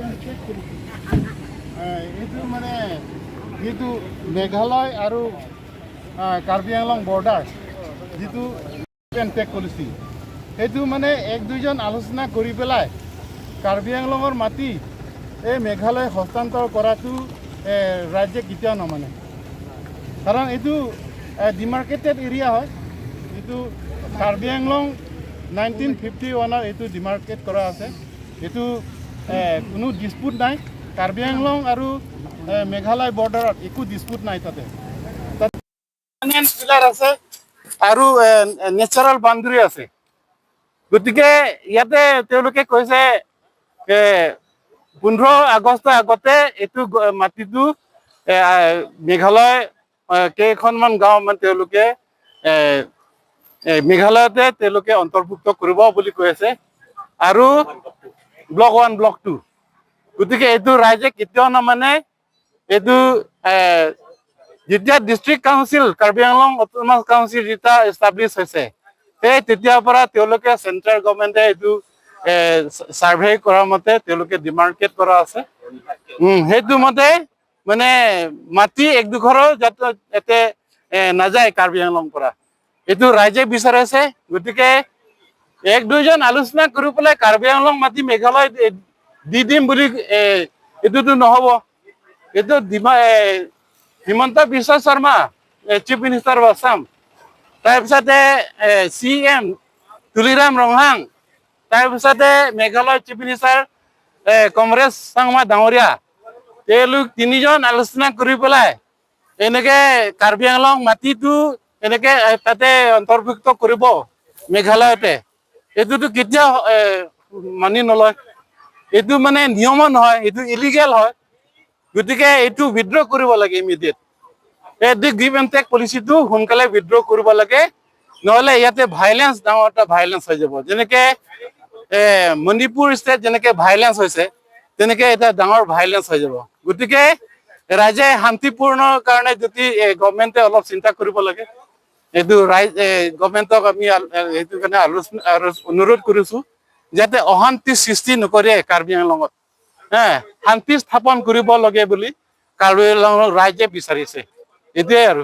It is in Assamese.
And take policy, এইটো মানে যিটো মেঘালয় আৰু কাৰ্বি আংলং বৰ্ডাৰ যিটো এণ্ড টেক পলিচি, সেইটো মানে এক দুইজন আলোচনা কৰি পেলাই কাৰ্বি আংলঙৰ মাটি এই মেঘালয় হস্তান্তৰ কৰাটো ৰাজ্যে কেতিয়াও নামানে। কাৰণ এইটো ডিমাৰ্কেটেড এৰিয়া হয়। যিটো কাৰ্বি আংলং 1951ৰ এইটো ডিমাৰ্কেট কৰা আছে, এইটো কোনো ডিছপুট নাই। কাৰ্বি আংলং আৰু মেঘালয় বৰ্ডাৰত একো ডিছপুট নাই। তাতে তাত পিলাৰ আছে আৰু নেচাৰেল বাউণ্ডেৰী আছে। গতিকে ইয়াতে তেওঁলোকে কৈছে 15 আগষ্টৰ আগতে এইটো মাটিটো মেঘালয় কেইখনমান গাঁও মানে তেওঁলোকে এ, এ, মেঘালয়তে তেওঁলোকে অন্তৰ্ভুক্ত কৰিব বুলি কৈ আছে আৰু ব্লক 1, ব্লক 2। গতিকে এইটো ৰাইজে কেতিয়াও নামানে। এইটো যেতিয়া district council, Karbi Anglong autonomous council যেতিয়া এষ্টাব্লিছ হৈছে, সেই তেতিয়াৰ পৰা তেওঁলোকে চেণ্ট্ৰেল গভৰ্ণমেণ্টে এইটো ছাৰ্ভে কৰা মতে তেওঁলোকে ডিমাৰ্কেট কৰা আছে। সেইটো মতে মানে মাটি এক দুঘৰো যাতে ইয়াতে নাযায় কাৰ্বি আংলং পৰা, এইটো ৰাইজে বিচাৰিছে। গতিকে এক দুইজন আলোচনা কৰি পেলাই কাৰ্বি আংলং মাটি মেঘালয় দি দিম বুলি এইটোতো নহ'ব। এইটো Himanta Biswa Sarma, chief minister of Assam, তাৰপিছতে চি এম তুলিৰাম ৰংহাং, তাৰপিছতে মেঘালয় চিফ মিনিষ্টাৰ কনৰাড চাংমা ডাঙৰীয়া, তেওঁলোক তিনিজন আলোচনা কৰি পেলাই এনেকে কাৰ্বি আংলং মাটিটো এনেকে তাতে অন্তৰ্ভুক্ত কৰিব মেঘালয়তে, এইটোতো কেতিয়াও মানি নলয়। এইটো মানে নিয়মো নহয়, এইটো ইলিগেল হয়। গতিকে এইটো উইড্ৰ কৰিব লাগে ইমিডিয়েট। এই গিভ এণ্ড টেক পলিচিটো সোনকালে উইড্ৰ কৰিব লাগে। নহ'লে ইয়াতে ভাইলেঞ্চ, ডাঙৰ এটা ভাইলেঞ্চ হৈ যাব। যেনেকে মণিপুৰ ষ্টেট যেনেকে ভাইলেঞ্চ হৈছে, তেনেকে এটা ডাঙৰ ভাইলেঞ্চ হৈ যাব। গতিকে ৰাইজে শান্তিপূৰ্ণ কাৰণে যদি গভমেণ্টে অলপ চিন্তা কৰিব লাগে। এইটো ৰাইজ গভমেণ্টক আমি সেইটো কাৰণে আলোচনা আৰু অনুৰোধ কৰিছো, যাতে অশান্তি সৃষ্টি নকৰে কাৰ্বি আংলঙত। হে শান্তি স্থাপন কৰিব লাগে বুলি কাৰ্বি আংলঙৰ ৰাইজে বিচাৰিছে। এইটোৱে আৰু।